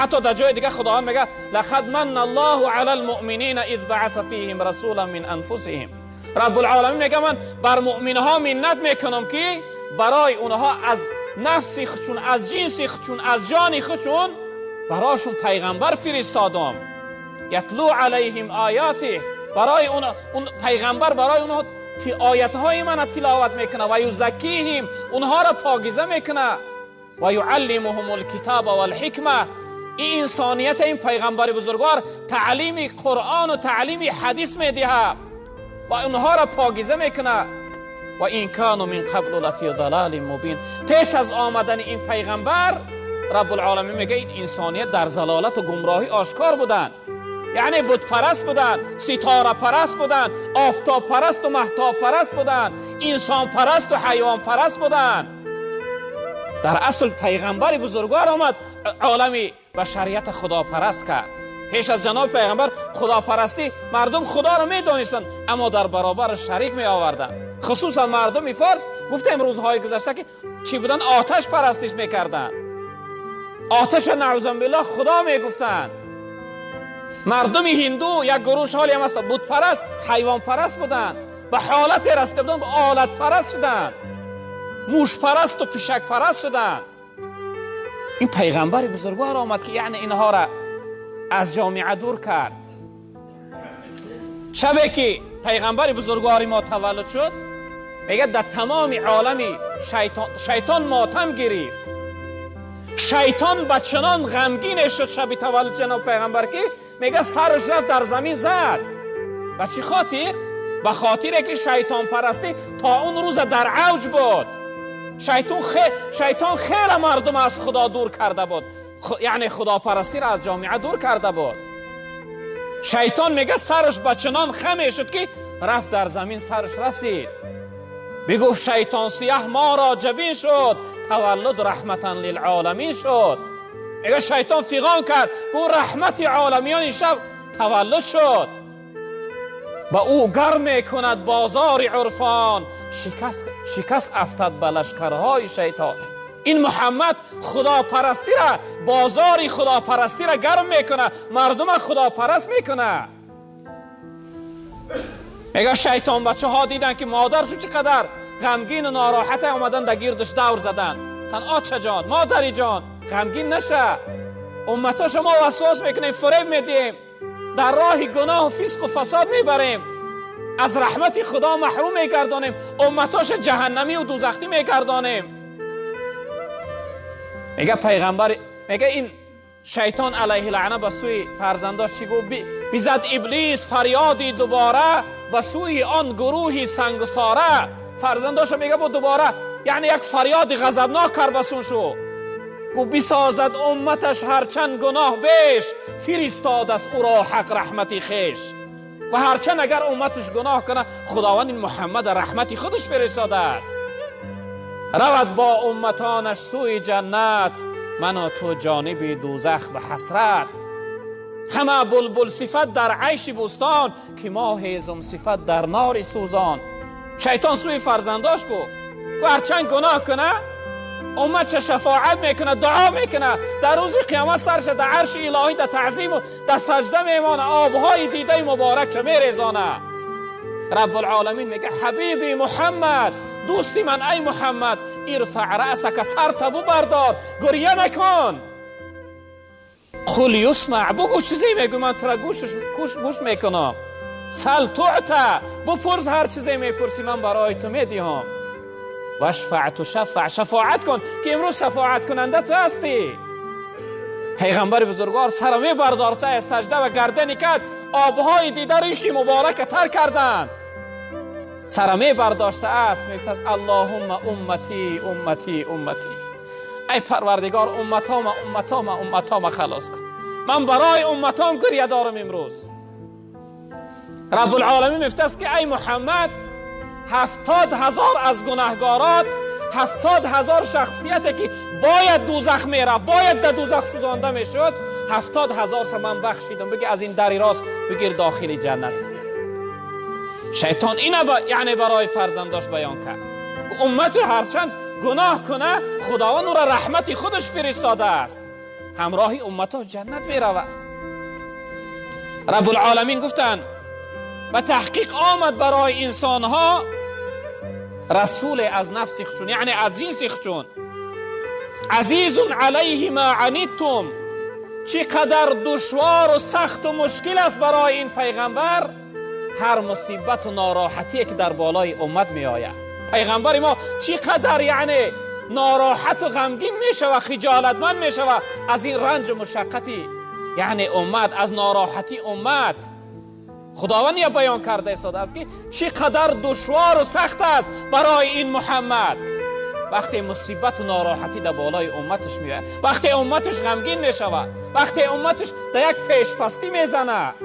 حتی در جای دیگه خداوند میگه لقد من الله علی المؤمنین اذ بعث فیهم رسولا من انفسهم. رب العالمین میگه من بر مؤمنها منت میکنم که برای اونها از نفس خودشون، از جنس خودشون، از جان خودشون براشون پیغمبر فرستادم. یتلو علیهم آیاته، برای اون پیغمبر برای اونها آیت های من تلاوت میکنه، و یزکیهم، اونها را پاکیزه میکنه، و یعلمهم الکتاب والحکمه. این انسانیت این پیغمبر بزرگوار تعلیم قرآن و تعلیم حدیث میدهه و اونها را پاکیزه میکنه. و این کانوا من قبل لفی ضلال مبین. پیش از آمدن این پیغمبر رب العالمین میگه این انسانیت در ضلالت و گمراهی آشکار بودن، یعنی بت پرست بودن، ستاره پرست بودن، آفتاب پرست و مهتاب پرست بودن، انسان پرست و حیوان پرست بودن. در اصل پیغمبر بزرگوار آمد عالم بشریت خدا پرست کرد. پیش از جناب پیغمبر خداپرستی مردم خدا را می دانستند، اما در برابر شریک می آوردند. خصوصا مردم فارس، گفتیم روزهای گذشته که چی بودن؟ آتش پرستش میکردند، آتش نعوذ بالله خدا میگفتند. مردم هندو یک گروه حالی هم هست بت پرست، حیوان پرست بودند، به حالت رسیده بودند، به آلت پرست شدند، موش پرست و پشک پرست شدند. این پیغمبر بزرگوار آمد که یعنی اینها را از جامعه دور کرد. شبی که پیغمبر بزرگوار ما تولد شد، میگه در تمام عالم شیطان ماتم گرفت. شیطان به چنان غمگین شد شب تولد جناب پیغمبر که میگه سرش رفت در زمین زد. به چی خاطر؟ به خاطر که شیطان پرستی تا اون روز در اوج بود. شیطان خیلی مردم از خدا دور کرده بود، یعنی خداپرستی را از جامعه دور کرده بود. شیطان میگه سرش به چنان خم شد که رفت در زمین سرش رسید. بگفت شیطان سیاه ما را جبین شد، تولد رحمتا للعالمین شد. میگه شیطان فیغان کرد، گفت رحمت عالمیان این شب تولد شد. با او گرم میکند بازار عرفان، شکست افتد به لشکرهای شیطان. این محمد خداپرستی را، بازار خداپرستی را گرم میکنه، مردم خداپرست میکنه. میگه شیطان بچه ها دیدن که مادرشون چقدر غمگین و ناراحت، آمدن در گیردش دور زدن. تن آچه جان، مادری جان، غمگین نشه، امتا شما وسواس میکنیم، فریب میدیم، در راه گناه و فسق و فساد میبریم، از رحمت خدا محروم میگردانیم، امتاش جهنمی و دوزخی میگردانیم. میگه پیغمبر، میگه این شیطان علیه لعنه به سوی فرزنداش چی گفت؟ بیزد ابلیس فریادی دوباره به سوی آن گروهی سنگساره. فرزنداش میگه بود دوباره، یعنی یک فریاد غضبناک کرد بسون شو. گفت بسازد امتش هرچند گناه بیش، فرستاد از او را حق رحمتی خیش. و هرچند اگر امتش گناه کنه، خداوند این محمد رحمتی خودش فرستاده است. رود با امتانش سوی جنت، من و تو جانب دوزخ به حسرت. همه بلبل صفت در عیش بوستان، که ما هیزم صفت در نار سوزان. شیطان سوی فرزنداش گفت هرچند گناه کنه، امت شفاعت میکنه، دعا میکنه، در روز قیامت سرش در عرش الهی در تعظیم و در سجده میمانه، آبهای دیده مبارک چه میریزانه. رب العالمین میگه حبیبی محمد، دوستی من ای محمد، ارفع رأسک، سرت ببردار، گریه نکن. قل یسمع، بگو چیزی میگو من تو را گوش میکنم. سل تعطی، بپرس هر چیزی میپرسی من برای تو میدهم. واشفع تشفع، شفاعت کن که امروز شفاعت کننده تو هستی. پیغمبر بزرگوار سر می بردارته از سجده و گردن کج، آبهای دیده ریشی مبارک تر کردند. سر می برداشته است، میگفت اللهم امتی امتی امتی، ای پروردگار امتام امتام امتام خلاص کن، من برای امتام گریه دارم امروز. رب العالمین میفته که ای محمد، 70,000 از گناهگارات، 70,000 شخصیت که باید دوزخ میرفت، باید در دوزخ سوزانده میشد، 70,000 من بخشیدم، بگی از این دری راست بگیر داخل جنت. شیطان اینه یعنی برای فرزنداش بیان کرد امت هرچند گناه کنه، خداوند او را رحمت خودش فرستاده است. ҳамроҳи умматош ҷаннат меравад. Раб алъоламин гуфтанд ба таҳқиқ омад барои инсонҳо расуле аз нафси худшон, яъне аз ҷинси худшон. Азизун алайҳи ма аниттум, чӣ қадар душвору сахту мушкил аст барои ин пайғамбар ҳар мусибату нороҳатие ки дар болои уммат меояд. Пайғамбари мо чӣ қадар яъне нороҳату ғамгин мешава, хиҷолатманд мешава аз ин ранҷу мушаққати яъне уммат, аз нороҳатии уммат. Худованд я баён карда истодааст ки чӣ қадар душвору сахт аст барои ин Муҳаммад вақте мусибату нороҳатӣ дар болои умматаш меояд, вақте умматаш ғамгин мешавад, вақте умматаш дар як пешпастӣ мезанад.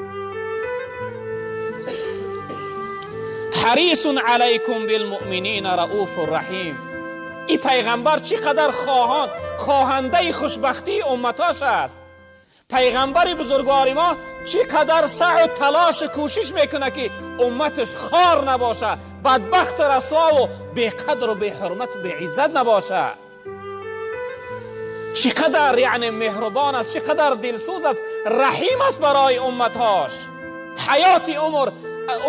Ҳарисун алайкум билмуъминина рауфу раҳим. Ин пайғамбар чӣ қадар хоҳандаи хушбахтии умматош аст. Пайғамбари бузургвори мо чӣ қадар саъю талошу кӯшиш мекунад ки умматаш хор набошад, бадбахту расвову беқадру беҳурмату беиззат набошад. Чӣ қадар яъне меҳрубон аст, чӣ қадар дилсӯз аст, раҳим аст барои умматҳош. Ҳаёти умр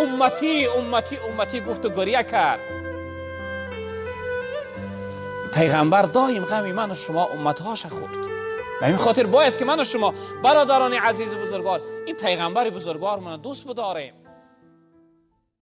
умматӣ умматӣ умматӣ гуфту гиря кард. Пайғамбар доим ғами ману шумо умматҳоша хӯрд. Ба ҳамин хотир бояд ки ману шумо бародарони азизу бузургвор ин пайғамбари бузургвормона дӯст бидорем.